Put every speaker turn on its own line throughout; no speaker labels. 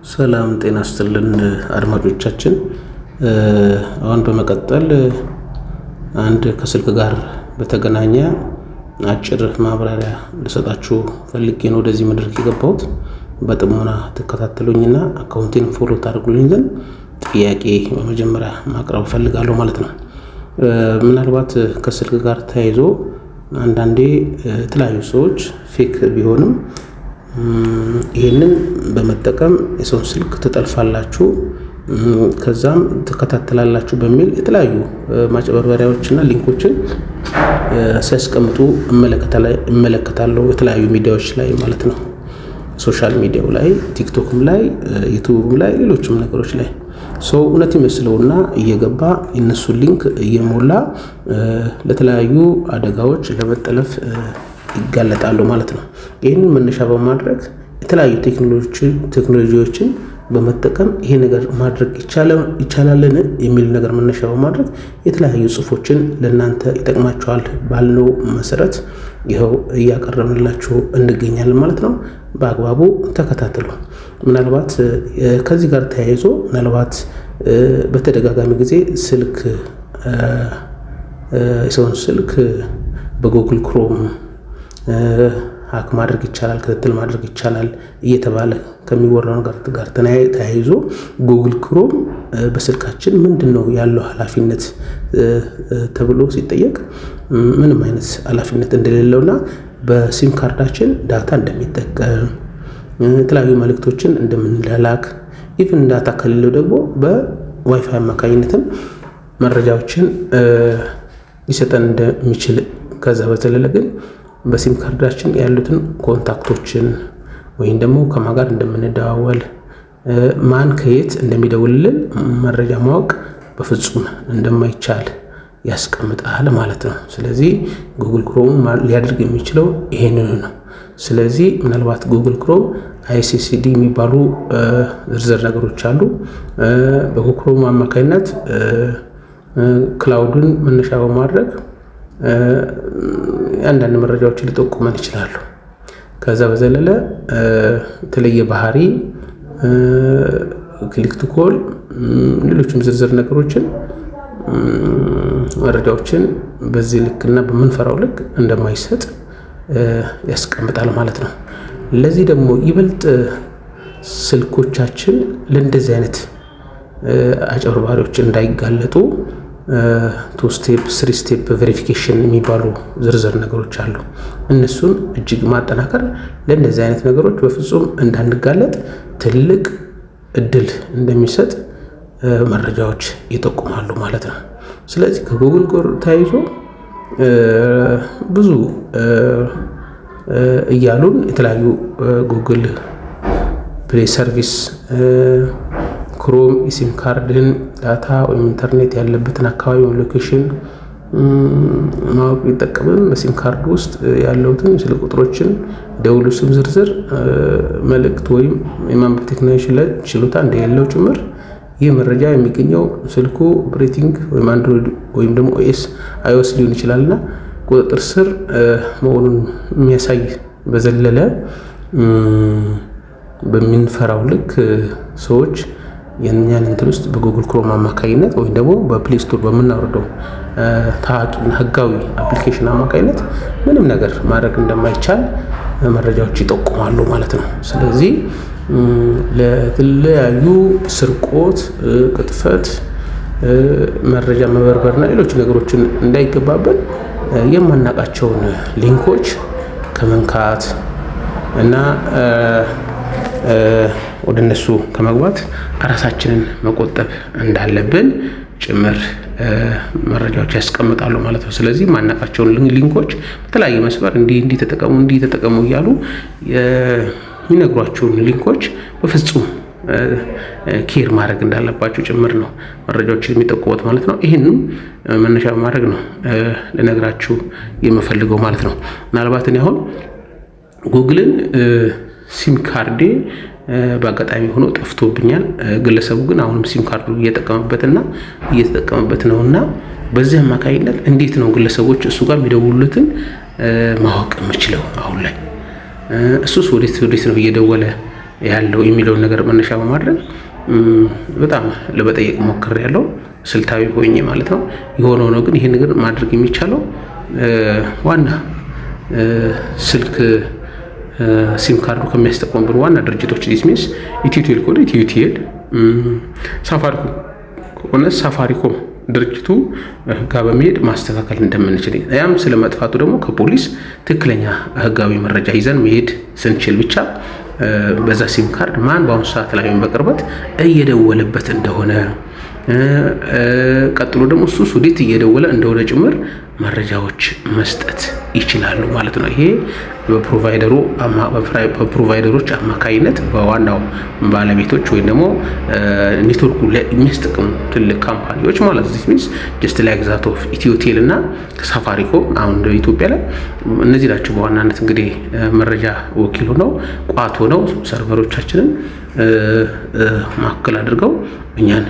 ሰላም ጤና ይስጥልን አድማጮቻችን። አሁን በመቀጠል አንድ ከስልክ ጋር በተገናኘ አጭር ማብራሪያ ልሰጣችሁ ፈልጌ ነው ወደዚህ መድረክ የገባሁት። በጥሞና ትከታተሉኝና account ኤን follow ታደርጉልኝ ዘንድ ጥያቄ በመጀመሪያ ማቅረብ እፈልጋለሁ ማለት ነው። ምናልባት ከስልክ ጋር ተያይዞ አንዳንዴ የተለያዩ ሰዎች fake ቢሆንም ይህንን በመጠቀም የሰውን ስልክ ትጠልፋላችሁ፣ ከዛም ትከታተላላችሁ በሚል የተለያዩ ማጭበርበሪያዎችና link ኦችን ሲያስቀምጡ እመለከታለሁ የተለያዩ ሚዲያዎች ላይ ማለት ነው። Social media ው ላይ፣ ቲክቶክም ላይ፣ ዩቱብም ላይ፣ ሌሎችም ነገሮች ላይ ሰው እውነት ይመስለውና እየገባ የነሱን link እየሞላ ለተለያዩ አደጋዎች ለመጠለፍ ይጋለጣሉ ማለት ነው። ይህንን መነሻ በማድረግ የተለያዩ ቴክኖሎጂዎችን በመጠቀም ይሄ ነገር ማድረግ ይቻላልን የሚል ነገር መነሻ በማድረግ የተለያዩ ጽሁፎችን ለእናንተ ይጠቅማቸዋል ባልነው መሰረት ይኸው እያቀረብንላችሁ እንገኛለን ማለት ነው። በአግባቡ ተከታተሉ። ምናልባት ከዚህ ጋር ተያይዞ ምናልባት በተደጋጋሚ ጊዜ ስልክ የሰውን ስልክ በ Google Chrome hack ማድረግ ይቻላል፣ ክትትል ማድረግ ይቻላል እየተባለ ከሚወራው ነገር ጋር ተያይዞ Google Chrome በስልካችን ምንድን ነው ያለው ኃላፊነት ተብሎ ሲጠየቅ ምንም አይነት ኃላፊነት እንደሌለውና በሲም ካርዳችን data እንደሚጠቀም፣ የተለያዩ መልእክቶችን እንደምንላላክ፣ even data ከሌለው ደግሞ በዋይፋይ አማካኝነትም መረጃዎችን ሊሰጠን እንደሚችል፣ ከዛ በዘለለ ግን በሲም ካርዳችን ያሉትን contact ኦችን ወይም ደግሞ ከማን ጋር እንደምንደዋወል፣ ማን ከየት እንደሚደውልልን መረጃ ማወቅ በፍጹም እንደማይቻል ያስቀምጣል ማለት ነው። ስለዚህ Google Chrome ሊያደርግ የሚችለው ይሄንን ነው። ስለዚህ ምናልባት Google Chrome ISSD የሚባሉ ዝርዝር ነገሮች አሉ። በ Google Chrome አማካኝነት cloud ን መነሻ በማድረግ አንዳንድ መረጃዎችን ሊጠቁመን ይችላሉ። ከዛ በዘለለ የተለየ ባህሪ፣ click to call፣ ሌሎችም ዝርዝር ነገሮችን መረጃዎችን በዚህ ልክና በምንፈራው ልክ እንደማይሰጥ ያስቀምጣል ማለት ነው። ለዚህ ደግሞ ይበልጥ ስልኮቻችን ለእንደዚህ አይነት አጭበርባሪዎች እንዳይጋለጡ two step፣ three step verification የሚባሉ ዝርዝር ነገሮች አሉ። እነሱን እጅግ ማጠናከር ለእንደዚህ አይነት ነገሮች በፍጹም እንዳንጋለጥ ትልቅ እድል እንደሚሰጥ መረጃዎች ይጠቁማሉ ማለት ነው። ስለዚህ ከጉግል ጋር ተያይዞ ብዙ እያሉን የተለያዩ Google Play Service፣ Chrome የሲም ካርድን data ወይም ኢንተርኔት ያለበትን አካባቢ location ማወቅ ቢጠቀምም በሲም ካርድ ውስጥ ያለውትን ስልክ ቁጥሮችን፣ ደውሉ ስም ዝርዝር፣ መልእክት ወይም የማንበብ ቴክኖሎጂ ችሎታ እንደሌለው ጭምር፣ ይህ መረጃ የሚገኘው ስልኩ operating ወይም Android ወይም ደግሞ OS iOS ሊሆን ይችላልና ቁጥጥር ስር መሆኑን የሚያሳይ በዘለለ በምንፈራው ልክ ሰዎች የእኛን እንትን ውስጥ በ Google Chrome አማካኝነት ወይም ደግሞ በ Play Store በምናወርደው ታዋቂና ህጋዊ application አማካኝነት ምንም ነገር ማድረግ እንደማይቻል መረጃዎች ይጠቁማሉ ማለት ነው። ስለዚህ ለተለያዩ ስርቆት፣ ቅጥፈት፣ መረጃ መበርበርና ሌሎች ነገሮችን እንዳይገባብን የማናውቃቸውን link ኦች ከመንካት እና ወደ እነሱ ከመግባት ራሳችንን መቆጠብ እንዳለብን ጭምር መረጃዎች ያስቀምጣሉ ማለት ነው። ስለዚህ ማናውቃቸውን link ኦች በተለያየ መስመር እንዲህ እንዲህ ተጠቀሙ፣ እንዲህ ተጠቀሙ እያሉ የሚነግሯቸውን link ኦች በፍጹም care ማድረግ እንዳለባቸው ጭምር ነው መረጃዎችን የሚጠቁሙት ማለት ነው። ይህንም መነሻ በማድረግ ነው ልነግራችሁ የምፈልገው ማለት ነው። ምናልባት እኔ አሁን ጉግልን ሲም ካርዴ በአጋጣሚ ሆኖ ጠፍቶብኛል። ግለሰቡ ግን አሁንም ሲም ካርዱ እየጠቀመበትና እየተጠቀመበት ነውና በዚህ አማካኝነት እንዴት ነው ግለሰቦች እሱ ጋር የሚደውሉትን ማወቅ የምችለው አሁን ላይ? እሱስ ወዴት ወዴት ነው እየደወለ ያለው የሚለውን ነገር መነሻ በማድረግ በጣም ለመጠየቅ ሞክሬያለሁ፣ ስልታዊ ሆኜ ማለት ነው። የሆነ ሆኖ ግን ይህን ነገር ማድረግ የሚቻለው ዋና ስልክ ሲም ካርዱ ከሚያስጠቀሙብን ዋና ድርጅቶች፣ this means ኢትዮቴል ከሆነ ኢትዮቴል፣ ሳፋሪኮም ከሆነ ሳፋሪኮም ድርጅቱ ጋር በመሄድ ማስተካከል እንደምንችል፣ ያም ስለ መጥፋቱ ደግሞ ከፖሊስ ትክክለኛ ህጋዊ መረጃ ይዘን መሄድ ስንችል ብቻ በዛ ሲም ካርድ ማን በአሁኑ ሰዓት ላይ ወይም በቅርበት እየደወለበት እንደሆነ፣ ቀጥሎ ደግሞ እሱ ወዴት እየደወለ እንደሆነ ጭምር መረጃዎች መስጠት ይችላሉ ማለት ነው። ይሄ በ provider ኦች አማካይነት በዋናው ባለቤቶች ወይም ደግሞ ኔትወርኩ የሚያስጠቅሙ ትልቅ company ዎች ማለት፣ this means just like that of ኢትዮቴል እና ሳፋሪኮም፣ አሁን እንደ ኢትዮጵያ ላይ እነዚህ ናቸው በዋናነት እንግዲህ መረጃ ወኪል ሆነው፣ ቋት ሆነው፣ server ኦቻችንን ማዕከል አድርገው እኛን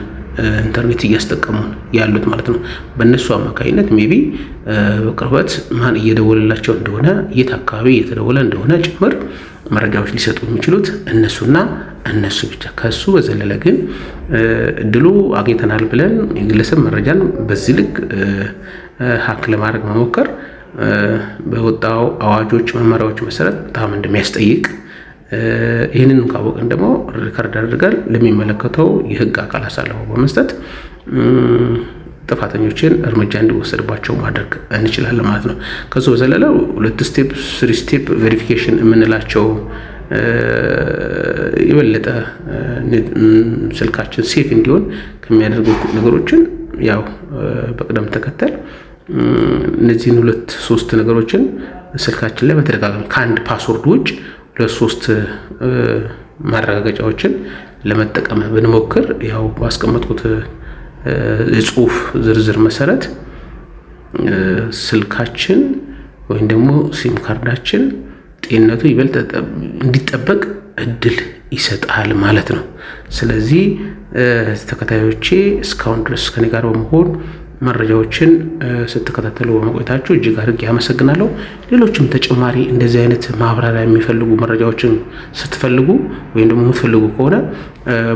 ኢንተርኔት እያስጠቀሙን ያሉት ማለት ነው። በእነሱ አማካኝነት maybe በቅርበት ማን እየደወለላቸው እንደሆነ፣ የት አካባቢ እየተደወለ እንደሆነ ጭምር መረጃዎች ሊሰጡ የሚችሉት እነሱና እነሱ ብቻ። ከሱ በዘለለ ግን እድሉ አግኝተናል ብለን የግለሰብ መረጃን በዚህ ልክ hack ለማድረግ መሞከር በወጣው አዋጆች፣ መመሪያዎች መሰረት በጣም እንደሚያስጠይቅ፣ ይህንን ካወቅን ደግሞ record አድርገን ለሚመለከተው የሕግ አካል አሳልፎ በመስጠት ጥፋተኞችን እርምጃ እንዲወሰድባቸው ማድረግ እንችላለን ማለት ነው። ከሱ በዘለለ ሁለት step፣ three step verification የምንላቸው የበለጠ ስልካችን safe እንዲሆን ከሚያደርጉ ነገሮችን ያው በቅደም ተከተል እነዚህን ሁለት ሶስት ነገሮችን ስልካችን ላይ በተደጋጋሚ ከአንድ password ውጭ ሁለት ሶስት ማረጋገጫዎችን ለመጠቀም ብንሞክር፣ ያው ባስቀመጥኩት የጽሁፍ ዝርዝር መሰረት ስልካችን ወይም ደግሞ ሲም ካርዳችን ጤንነቱ ይበልጥ እንዲጠበቅ እድል ይሰጣል ማለት ነው። ስለዚህ ተከታዮቼ፣ እስካሁን ድረስ ከኔ ጋር በመሆን መረጃዎችን ስትከታተሉ በመቆየታችሁ እጅግ አድርጌ አመሰግናለሁ። ሌሎችም ተጨማሪ እንደዚህ አይነት ማብራሪያ የሚፈልጉ መረጃዎችን ስትፈልጉ ወይም ደግሞ የምትፈልጉ ከሆነ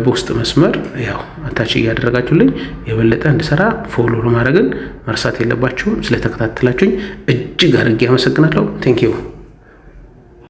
በውስጥ መስመር ያው attach እያደረጋችሁልኝ የበለጠ እንድሰራ follow ማድረግን መርሳት የለባችሁም። ስለተከታተላችሁኝ እጅግ አድርጌ አመሰግናለሁ። Thank you.